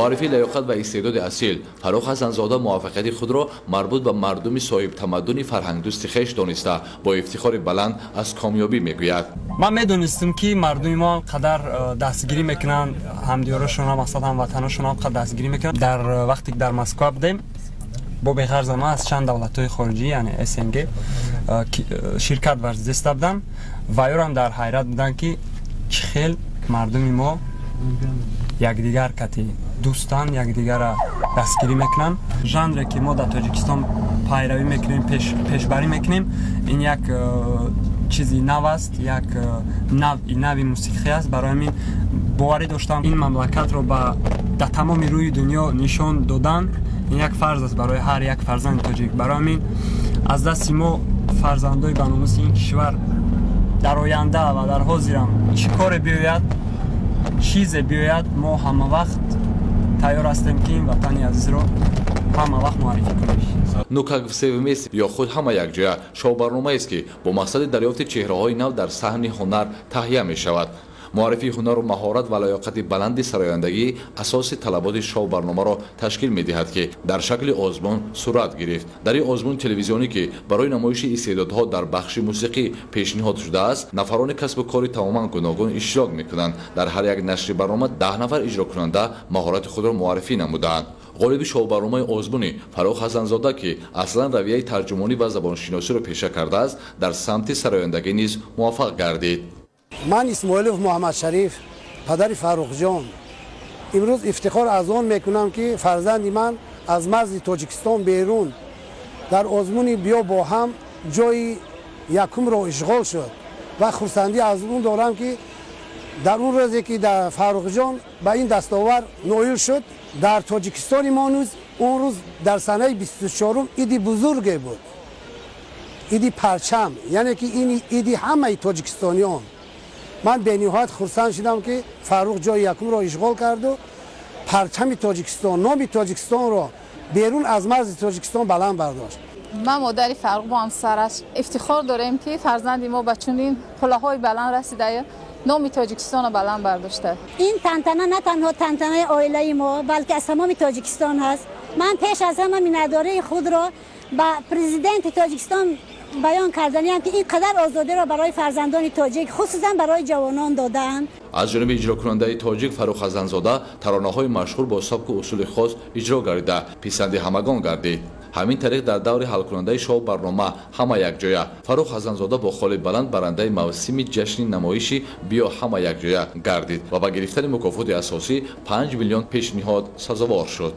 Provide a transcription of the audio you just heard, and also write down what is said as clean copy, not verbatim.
Муаррифии лаёқат ва истеъдоди асил Фаррух Ҳасанзода муваффақияти худро марбут ба мардуми соҳибтамаддуни фарҳангдӯсти хеш дониста, бо ифтихори баланд аз комёбӣ мегӯяд. Ман медонистам, ки мардуми мо қадар дастгирӣ мекунанд, ҳамдиёрашон, мақсад ҳамватанашон қадар дастгирӣ мекунанд. Дар вақте ки дар Москва будем, бо беғарза ман аз чанд давлатҳои хориҷӣ, яъне СНГ, ширкат варзида будам ва ёрам дар ҳайрат буданд, ки чӣ хел мардуми мо якдигар кати дӯстанд, якдигарра дастгирӣ мекунанд. Жанре ки мо дар Тоҷикистон пайравӣ мекунем, пешбарӣ мекунем, ин як чизи нав аст, як навъи нави мусиқӣ аст. Барои ҳамин боварӣ доштам, ин мамлакатро ба дар тамоми рӯи дунё нишон додан ин як фарз аст барои ҳар як фарзанди тоҷик. Барои ҳамин аз дасти мо, фарзандои баномуси ин кишвар, дар оянда ва дар ҳозирам чӣ коре биёяд, чизе биёяд, мо ҳама вақт тайёр ҳастем, ки ин ватани азизро ҳама вақт муаррифӣ кунем. «Ну как, все вместе» ё худ «Ҳама якҷоя» шоу-барномаест, ки бо мақсади дарёфти чеҳраҳои нав дар саҳни ҳунар таҳия мешавад. Муаррифии ҳунару маҳорат ва лаёқати баланди сарояндагӣ асоси талаботи шоу-барномаро ташкил медиҳад, ки дар шакли озмун сурат гирифт. Дар ин озмуни телевизионӣ, ки барои намоиши истеъдодҳо дар бахши мусиқӣ пешниҳод шудааст, нафарони касбу кори тамоман гуногун иштирок мекунанд. Дар ҳар як нашри барнома 10 нафар иҷрокунанда маҳорати худро муаррифӣ намудаанд. Ғолиби шоу-барномаи озмуни Фаррух Ҳасанзода, ки аслан равияи тарҷумонӣ ва забоншиносиро пеша кардааст, дар самти сарояндагӣ низ муваффақ гардид. Ман Исмоилов Муҳаммадшариф, падари Фаррухҷон, имрӯз ифтихор аз он мекунам, ки фарзанди ман аз марзи Тоҷикистон берун дар озмуни «Биё бо ҳам» ҷои якумро ишғол шуд ва хурсандӣ аз он дорам, ки дар он рӯзе ки Фаррухҷон ба ин дастовар ноил шуд, дар Тоҷикистони мо низ он рӯз дар санаи 24-ум иди бузурге буд, иди парчам, яъне ки ин иди ҳамаи тоҷикистониён. Ман бениҳоят хурсанд шудам, ки Фаррух ҷои якумро ишғол карду парчами Тоҷикистон, номи Тоҷикистонро берун аз марзи Тоҷикистон баланд бардошт. Ман модари Фаррух бо ҳамсараш ифтихор дорем, ки фарзанди мо ба чунин қуллаҳои баланд расида, номи Тоҷикистонро баланд бардошта. Ин тантана на танҳо тантанаи оилаи мо, балки аз тамоми Тоҷикистон ҳаст. Ман пеш аз ҳама миннатдории худро ба президенти Тоҷикистон баён карданиам, ки ин қадар озодиро барои фарзандони тоҷик, хусусан барои ҷавонон додаанд. Аз ҷониби иҷрокунандаи тоҷик Фаррух Ҳасанзода таронаҳои машҳур бо сабку усули хос иҷро гардида, писанди ҳамагон гардид. Ҳамин тариқ, дар даври ҳалкунандаи шоу-барнома «Ҳама якҷоя» Фаррух Ҳасанзода бо холи баланд барандаи мавсими ҷашни намоиши «Биё ҳама якҷоя» гардид ва ба гирифтани мукофоти асосӣ 5 миллион пешниҳод сазовор шуд.